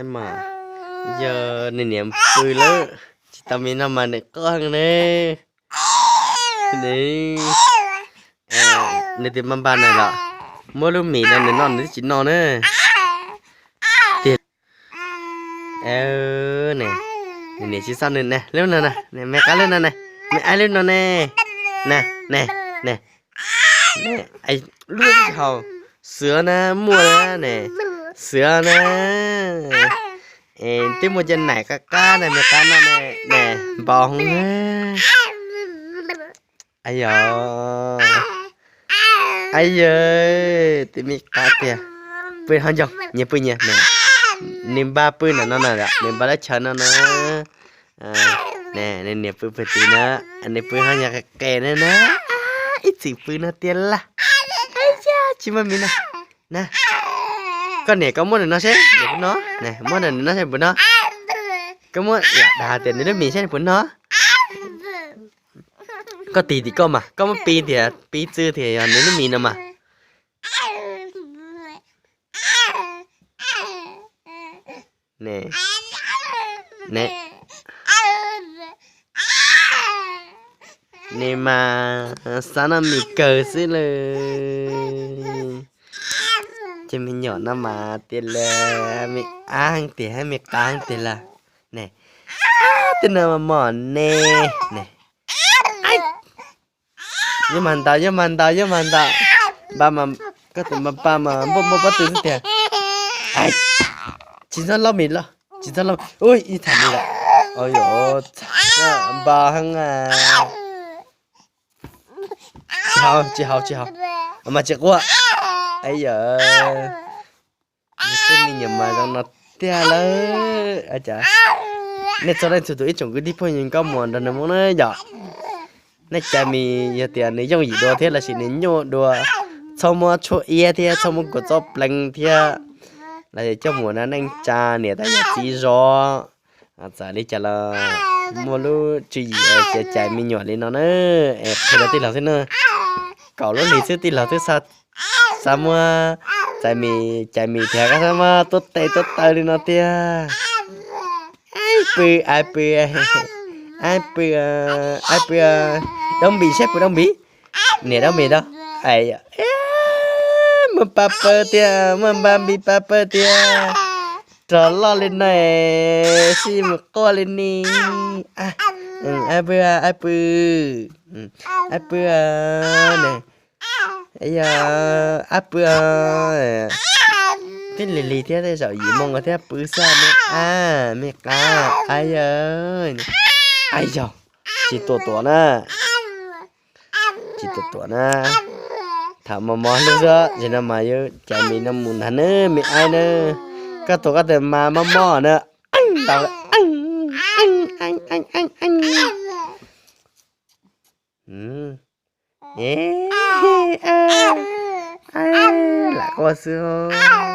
Mas yog nws niam pw lawm, tsis tau me no mas nws quaj heev ne. Nws tus npaj npaj no los muab lub mis no nws noj nws twb tsis noj na. Tiag ne, nws niam tsis xav nws ne, lub no na, me qab lub no ne, me aib lub no ne, ne, ne, ne, lub haus, xiav na, muaj na ne, xiav na. Twb muaj cov nais qab qab na, me qab no ne, ne, npau hoob. Yog, yog, tus me qab tiag, pw ho ncoo, nyias pw nyias ne. Nws npaj pw ntawm no na, nws npaj lub chaw no na. Ne, nws niam pw pw tid na, nws pw ho nyias qe qe na na. Ib txwm pw no tiag laj. Tsis muaj mis na. Na, koj niam koj muab nws no seb nws puas noj, muab nws no seb nws puas noj. Koj muab lam dag tias nws lub mis seb nws puas noj. Koj tig tim koj mas koj muab pi tias pi txwv tias yog nws lub mis no mas. Ne, ne, nws mas xav noj mis kawg xwb lawm. Ces me nyuam no mas tias li me ab heev tiag, me qab heev tiag lawm. Ne, tej no mos ne, ne. Yuav mag ntaus, yuav mag ntaus, yuav mag ntaus. Npaj mas, koj tus npaj npaj mas npauj npauj pob tw xwb tiag. Tsis txhob laub mis los, tsis txhob laub, ua ib tham mis lawm. Npau heev. Tsis haus, tsis haus, tsis haus. Mas tsis quaj. Yog, tej me nyuam mas zoo no tiag lawm. Nej txhua leej txhua tus ib tsoom kwv tij phooj ywg nkauj muam nrog nws Hmoob na yom. Nej cais mis yog tias nws yooj yim dua thiab lossis nws nyuaj dua, txhob muab tshuaj iab thiab txhob muab kua txob pleev thiab. Los yog coj mus na neej tsa niam tais yawm txiv zov. Txawm li cas los muaj lub tswv yim es cais me nyuam li no na. Es qhia rau tij laug xwb na, kaum lub hlis xwb tij laug twb xav muab txais mis, cais mis thiab koj xav muab tuab tes tuab taw li no tiag. Pw, ai pw, ai pw, ai pw, Dob Npis saib pw Dob Npis, niam Dob Npis tau, muaj pab pawg tiag, muaj npab npis pab pawg tiag. Rog loj li no, sib mus quaj li ni. Ai pw, ai pw, ai pw, ne, yog ai pw, twb lig lig thiab tej zaum yim moo ko thiab pw xwb me ab me qab. Ai yog, ai yog, tsis tuam tuam na, tsis tuam tuam na. Tham mos mos hlub xwb, zaum no mas yuav cais mis no mus ntag na me aib na. Koj tuam koj tes mas mob mob na. Lam quaj xwb.